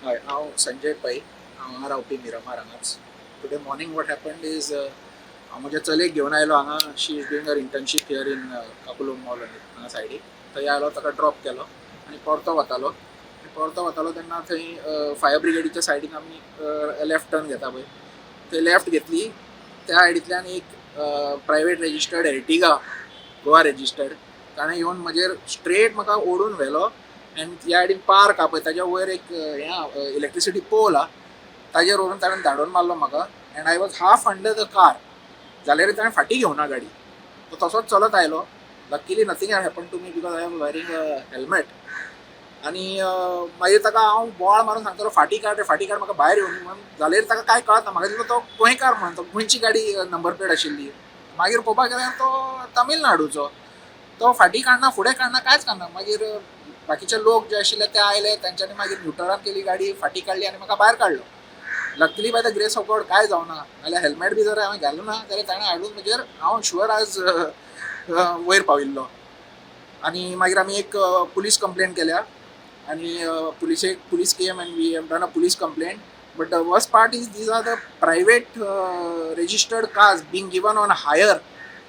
हय, हांव संजय पै. हांव हांगा रावपी, मिरामार हांगाच. Today morning what happened is, हांव म्हज्या चलयेक घेवन आयलो हांगा. She is doing her internship here in Kakulo Mall. हांगा सायडीक थंय आयलो, ताका ड्रॉप केलो आनी परतो वतालो. आनी परतो वतालो तेन्ना थंय फायर ब्रिगेडीच्या सायडीन आमी लेफ्ट टर्न घेता पळय, थंय लेफ्ट घेतली. त्या सायडींतल्यान एक private registered Ertiga, Goa registered, ताणें येवन म्हजेर स्ट्रेट म्हाका ओडून व्हेलो. आनी ह्या सायडीन पार्क आहा पळय, ताज्या वयर एक हें इलेक्ट्रिसिटी पोल आहा, ताजेर व्हरून ताणें धाडून मारलो म्हाका. And I was half under the car. जाल्यार ताणें फाटीं घेवना गाडी, तो तसोच चलत आयलो. Luckily, nothing had happen to me because I am wearing a helmet. आनी मागीर ताका हांव बोवाळ मारून सांगतालो, "फाटीं काड रे, फाटीं काड, म्हाका भायर येवनी" म्हणून. जाल्यार ताका कांय कळना. म्हाका दिसलो तो गोंयकार म्हणून, तो गोंयची गाडी नंबर प्लेट आशिल्ली. मागीर पळोवपाक गेल्यार तो तमिळनाडूचो. तो फाटीं काडना, फुडें काडना, कांयच काडना. मागीर बाकीचे लोक जे आशिल्ले ते आयले. तेंच्यांनी मागीर न्यूट्रलान केली गाडी, फाटीं काडली आनी म्हाका भायर काडलो. Luckily, by the grace of God, कांय जावना. नाल्यार हेल्मेट बी जर हांवें घालूं ना जाल्यार ताणें हाडून म्हजेर, हांव शुअर आज वयर पाविल्लो. आनी मागीर आमी एक पुलीस कंप्लेन केल्या आनी पुलिसेक, police came and we have done a police complaint. But the worst part is, these are the private registered cars being given on hire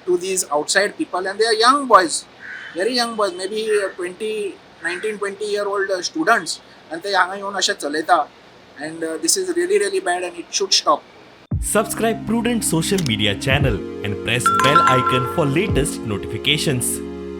to these outside people, and they are young boys, very young boys, maybe 20, 19, 20 year old students, and ते हांगा येवन अशें चलयता. And this is really, really bad and it should stop. Subscribe Prudent Social Media channel and press bell icon for latest notifications.